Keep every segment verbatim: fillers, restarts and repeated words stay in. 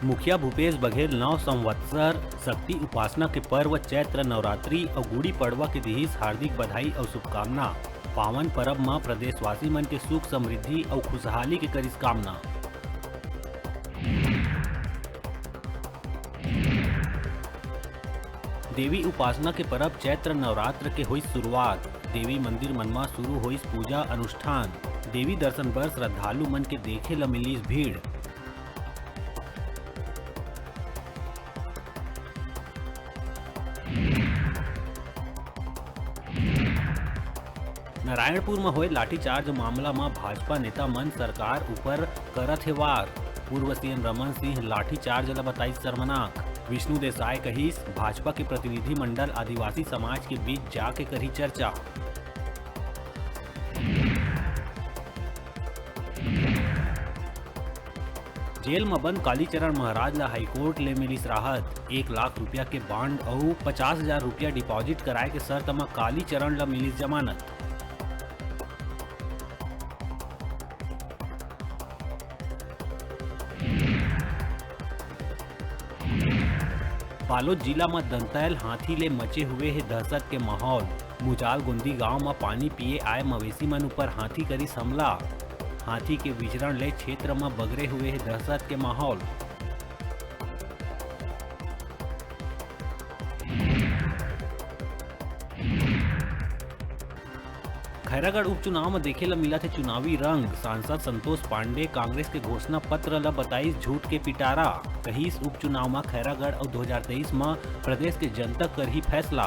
मुखिया भूपेश बघेल नव संवत्सर, शक्ति उपासना के पर्व चैत्र नवरात्रि अउ गुड़ी पड़वा के दिहिस हार्दिक बधाई अउ शुभकामना। पावन परब म प्रदेशवासी मन के सुख समृद्धि अउ खुशहाली के करिस कामना। देवी उपासना के परब चैत्र नवरात्र के होइस शुरुआत। देवी मंदिर मन म शुरू होइस पूजा अनुष्ठान। देवी दर्शन बर श्रद्धालु मन के देखे ल मिलिस भीड़। नारायणपुर म होए लाठीचार्ज मामला म भाजपा नेता मन सरकार ऊपर करत हे वार। पूर्व सीएम रमन सिंह लाठीचार्ज ल बताइस शर्मनाक। विष्णु देसाय कहिस, भाजपा के प्रतिनिधिमंडल आदिवासी समाज के बीच जाके करही चर्चा। जेल म बंद कालीचरण महाराज ल हाईकोर्ट ले मिलिस राहत। एक लाख रुपया के बांड अउ पचास हजार रुपया डिपॉजिट कराए के शर्त म कालीचरण ल मिलिस जमानत। बालोद जिला म दंतैल हाथी ले मचे हुए हे दहशत के माहौल। मुजालगोंदी गांव म पानी पिए आए मवेशी मन ऊपर हाथी करिस हमला। हाथी के विचरण ले क्षेत्र म बगरे हुए हे दहशत के माहौल। खैरागढ़ उपचुनाव म देखे ल मिलत हे चुनावी रंग। सांसद संतोष पांडे कांग्रेस के घोषणा पत्र ल बताइस झूठ के पिटारा। कहिस, उपचुनाव म खैरागढ़ अउ दो हज़ार तेईस म प्रदेश के जनता करही फैसला।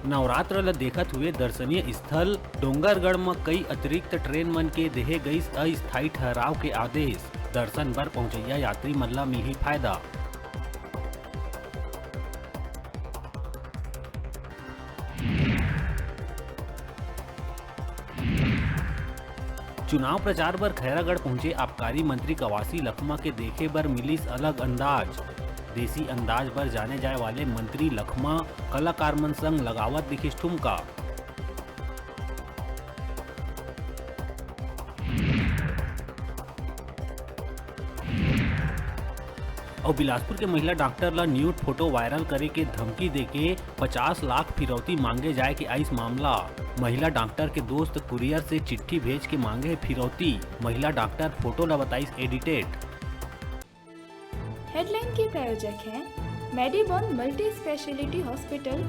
नवरात्र ल देखत हुए दर्शनीय स्थल डोंगरगढ़ म कई अतिरिक्त ट्रेन मन के देहे गईस अस्थायी ठहराव के आदेश। दर्शन बर पहुंचइया यात्री मन ल मिलही फायदा। चुनाव प्रचार बर खैरागढ़ पहुंचे आबकारी मंत्री कवासी लखमा के देखे बर मिलिस अलग अंदाज। देसी अंदाज बर जाने जाए वाले मंत्री लखमा कलाकार मन संग लगावत दिखिस ठुमका। अउ बिलासपुर के महिला डॉक्टर ल nude फोटो वायरल करे के धमकी देके पचास लाख फिरौती मांगे जाए के आइस मामला। महिला डॉक्टर के दोस्त कुरियर से चिट्ठी भेज के मांगे हे फिरौती। महिला डॉक्टर फोटो ल बताइस एडिटेड। हेडलाइन के प्रायोजक हैं मेडीबॉन मल्टी स्पेशलिटी हॉस्पिटल।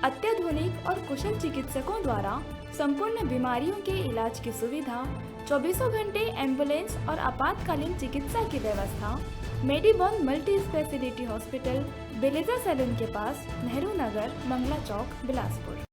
अत्याधुनिक और कुशल चिकित्सकों द्वारा संपूर्ण बीमारियों के इलाज की सुविधा, चौबीसों घंटे एम्बुलेंस और आपातकालीन चिकित्सा की व्यवस्था। मेडीबॉन मल्टी स्पेशलिटी हॉस्पिटल, बेलेजा सैलून के पास, नेहरू नगर, मंगला चौक, बिलासपुर।